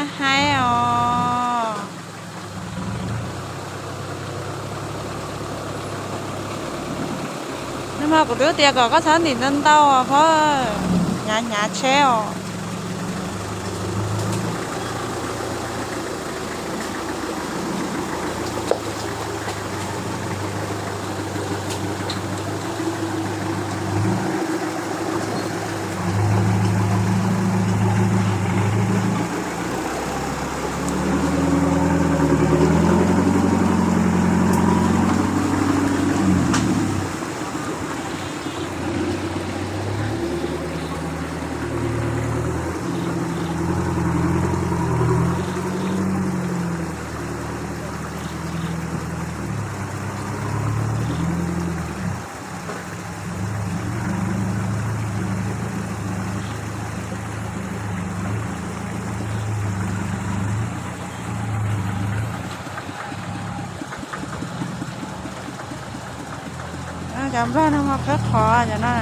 Haib os. Nag hmo kuv twb tias kom koj txhob ntim ntau ntau os, phob, hnyav hnyav tsheb os. Cov nplog no ho khawb qhov cov no.